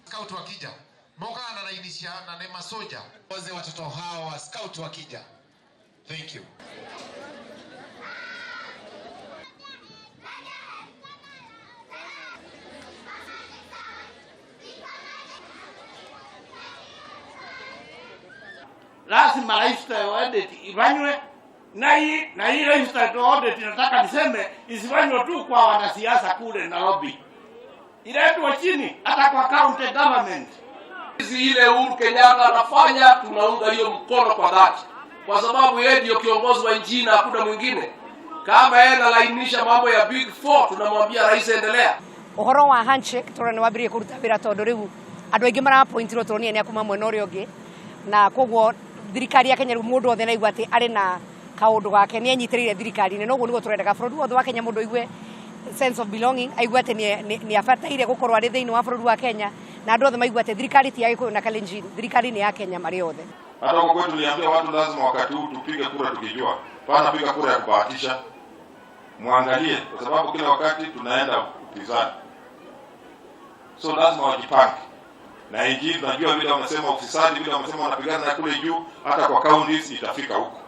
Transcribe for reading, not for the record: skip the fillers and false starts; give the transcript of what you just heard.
Scout wakija moka analainisha na nema soja Waze watoto hawa wa scout wakija. Thank you. Lazima lifestyle audit ifanywe na hii lifestyle audit, nataka niseme isifanywe tu kwa wanasiasa kule Nairobi, iletwe chini hata kwa county government. Hizi ile Uhuru Kenyatta anafanya, tunaunga hiyo mkono kwa dhati, kwa sababu yeye ndio kiongozi wa nchi na hakuna mwingine. Kama yeye analainisha mambo ya Big Four, tunamwambia rais, endelea. Uhoro wa handshake turona nĩ wambĩrĩirie kũruta wĩra tondũ rĩu andũ aingĩ marapointirwo tũronire nĩ akuma mwena ũrĩa ũngĩ, na koguo thirikari ya Kenya rĩu mũndũ wothe naigua atĩ arĩ na kaũndũ gake nĩ enyitĩrĩire thirikari-inĩ, na ũguo nĩguo tũrendaga bũrũri wothe wa Kenya mũndũ aigue sense of belonging, aigue atĩ nĩ abataire gũkorwo arĩ thĩinĩ wa bũrũri wa Kenya, na andũ othe maigue atĩ thirikari ti ya Gĩkũyũ na Kalenjin, thirikari nĩ ya Kenya marĩ othe. Hata huko kwetu tuliambia watu lazima wakati huu tupige kura tukijua. Pana piga kura ya kubahatisha. Muangalie kwa sababu kila wakati tunaenda upinzani. So lazima wajipange. Na injili tunajua vile wamesema ufisadi, vile wamesema wanapigana na kule juu, hata kwa counties itafika huko.